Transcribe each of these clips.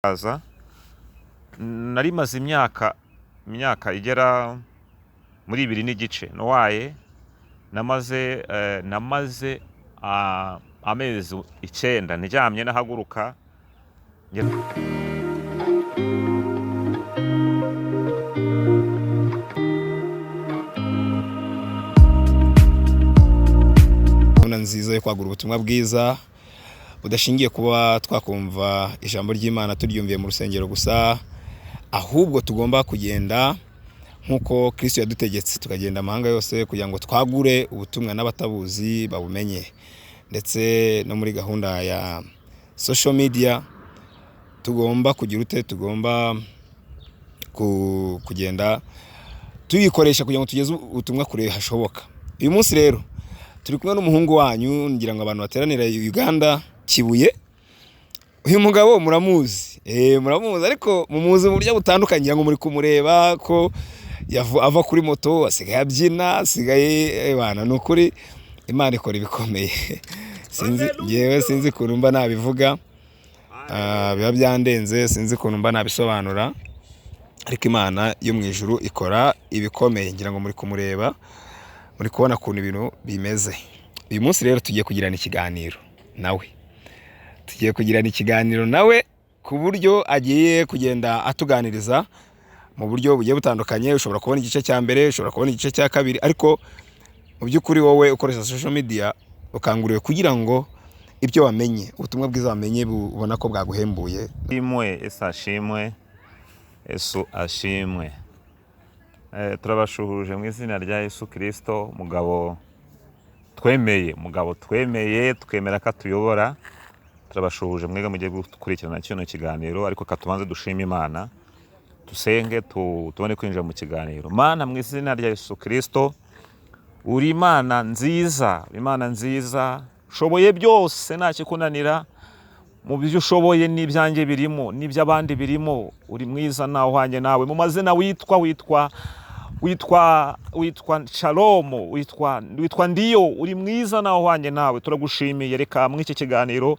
Aza nari maze imyaka igera muri 2 n'igice ndwaye. Namaze amezi 9 ndyamye nahaguruka. Gahunda nziza yo kwagura ubutumwa bwiza budashingiye kuba twakumva ijambo ry'Imana turyumviye mu rusengero gusa, ahubwo tugomba kugenda nk'uko Kristo yadutegetse, tukagenda amahanga yose kugira ngo twagure ubutumwa n'abatabuzi babumenye. Ndetse no muri gahunda ya social media tugomba kugira ute? Tugomba kugenda tuyikoresha kugira ngo tugeze ubutumwa kure hashoboka. Uyu munsi rero turi kumwe n'umuhungu wanyu, ngira ngo abantu bateranira Uganda Kibuye. Uyu mugabo muramuzi, muramuzi, ariko mumuzi mu buryo butandukanye. Ngira ngo muri kumureba ko ava kuri moto, asigaye abyina, asigaye bana. Ni ukuri Imana ikora ibikomeye. Sinzi ngewe, sinzi ukuntu mba nabivuga, biba byandenze, sinzi ukuntu mba nabisobanura, ariko Imana yo mu ijuru ikora ibikomeye. Ngira ngo muri kumureba, muri kubona ukuntu ibintu bimeze. Uyu munsi rero tugiye kugirana ikiganiro nawe, tugiye kugirana ikiganiro nawe ku buryo agiye kugenda atuganiriza mu buryo bugiye butandukanye. Ushobora kubona igice cya mbere, ushobora kubona igice cya kabiri, ariko mu by'ukuri wowe ukoresha social media ukanguriwe kugira ngo ibyo wamenye, ubutumwa bwiza wamenye, ubona ko bwaguhembuye. Ashimwe Yesu, ashimwe Yesu, ashimwe. Turabashuhuje mu izina rya Yesu Kirisito, mugabo twemeye, mugabo twemeye, twemera ko atuyobora. Turabashuhuje mwebwe mugiye gukurikirana kino kiganiro, ariko katubanze dushime Imana, dusenge, tubone kwinjira mu kiganiro. Mana, mu izina rya Yesu Kirisito, uri Imana nziza, Imana nziza, ushoboye byose, nta kikunanira. Mu byo ushoboye n'ibyanjye birimo, n'iby'abandi birimo. Uri mwiza, nawe uhwanye nawe. Mu mazina witwa, witwa Shalomu, witwa Ndiyo. Uri mwiza, nawe uhwanye nawe. Turagushimiye. Reka muri iki kiganiro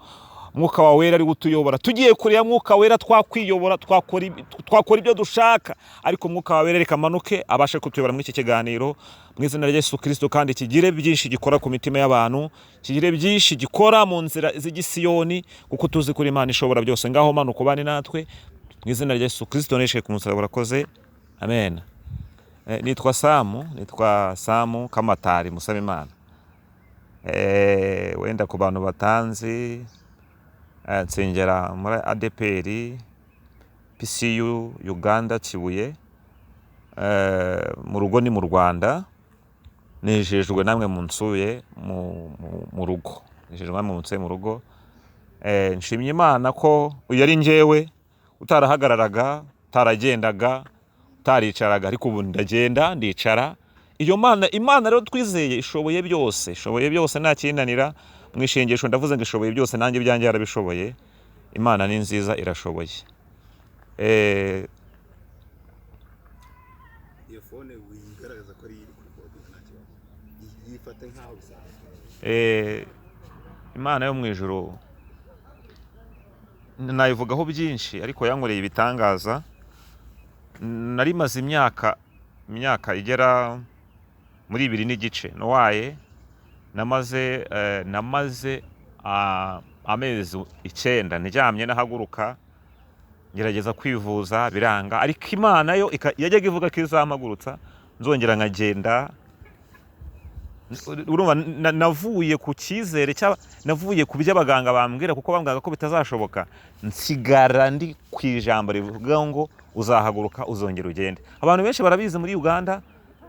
Mwuka wawe Wera ari utuyobora. Tugiye kureba Mwuka Wera twakwiyobora, twakora ibyo dushaka, ariko Mwuka wawe Wera reka amanuke abashe kutuyobora muri iki kiganiro mu izina rya Yesu Kirisito, kandi kigire byinshi gikora ku mitima y'abantu, kigire byinshi gikora mu nzira z'igisiyoni, kuko tuzi kuri Imana ishobora byose. Ngaho manuka ubane natwe mu izina rya Yesu Kirisito neshe ku musaraba. Urakoze, amen. Nitwa Samu, nitwa Samu Kamatari Musabimana. Wenda ku bantu batanzi, nsengera muri ADEPR PCU Uganda Kibuye. Mu rugo ni mu Rwanda. Nejejwe namwe munsuye mu rugo, nejejwe namwe munsuye mu rugo. Nshimye Imana ko uyu ari njyewe utarahagararaga, utaragendaga, utaricaraga, ariko ubu ndagenda, ndicara. Iyo Mana, Imana rero twizeye ishoboye byose, ishoboye byose, nta kinanira. Mu ishengesho ndavuze ngo ishoboye byose, nanjye ibyanjye yarabishoboye. Imana ni nziza, irashoboye. Iyo phone wigaragaza ko ari iri kuri nta kibazo, yifate nk'aho bisanzwe. Imana yo mu ijuru nayivugaho byinshi, ariko yankoreye ibitangaza. Nari maze imyaka igera muri 2 n'igice ndwaye. Namaze amezi 9 ndyamye nahaguruka, ngerageza kwivuza biranga, ariko Imana yo yajyaga ivuga ko izampagurutsa nzongera nkagenda. Urumva navuye ku cyizere, navuye ku byo abaganga bambwira, kuko bambwiraga ko bitazashoboka, nsigara ndi ku ijambo rivuga ngo uzahaguruka uzongera ugende. Abantu benshi barabizi muri Uganda,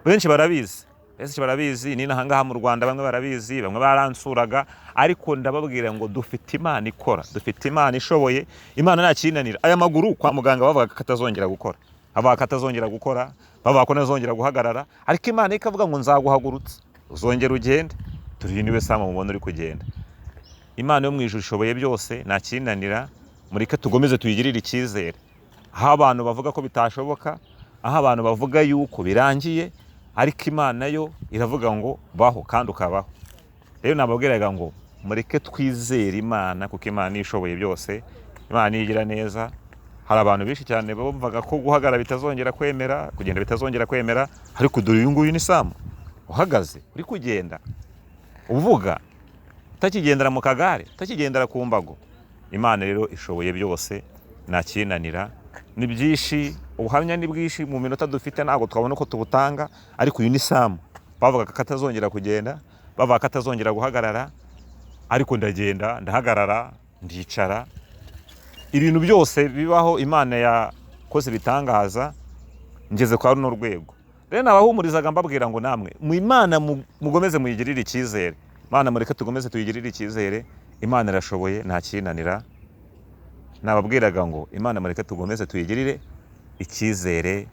benshi barabizi, benshi barabizi ni n'ahangaha mu Rwanda bamwe barabizi, bamwe baransuraga, ariko ndababwira ngo dufite Imana ikora, dufite Imana ishoboye, Imana nta kinanira. Aya maguru kwa muganga bavuga ko atazongera gukora, bavuga ko atazongera gukora, bavuga ko ntazongera guhagarara, ariko Imana ikavuga ngo nzaguhagurutsa uzongera ugende. Turi niwe Samu mubona uri kugenda. Imana yo mu ijuru ishoboye byose, nta kinanira. Mureke tugomeze tuyigirire icyizere. Aho abantu bavuga ko bitashoboka, aho abantu bavuga yuko birangiye, ariko Imana yo iravuga ngo baho kandi ukabaho. Rero nababwiraga ngo mureke twizere Imana, kuko Imana niyo ishoboye byose, Imana niyo igira neza. Hari abantu benshi cyane bumvaga ko guhagarara bitazongera kwemera, kugenda bitazongera kwemera, ariko dore uyu nguyu ni Samu uhagaze, uri kugenda, uvuga, utakigendera mu kagare, utakigendera ku mbago. Imana rero ishoboye byose, ntakinanira. Ni byinshi, ubuhamya ni bwinshi, mu minota dufite ntabwo twabona uko tubutanga, ariko uyu ni Samu bavugaga ko atazongera kugenda, bavuga ko atazongera guhagarara, ariko ndagenda, ndahagarara, ndicara. Ibintu byose bibaho, Imana yakoze ibitangaza, ngeze kwa runo rwego. Rero nabahumurizaga mbabwira ngo namwe mu Imana mugomeze muyigirire icyizere. Imana mureke tugomeze tuyigirire icyizere, Imana irashoboye, ntakinanira. Nababwiraga ngo Imana mureke tugomeze tuyigirire icyizere.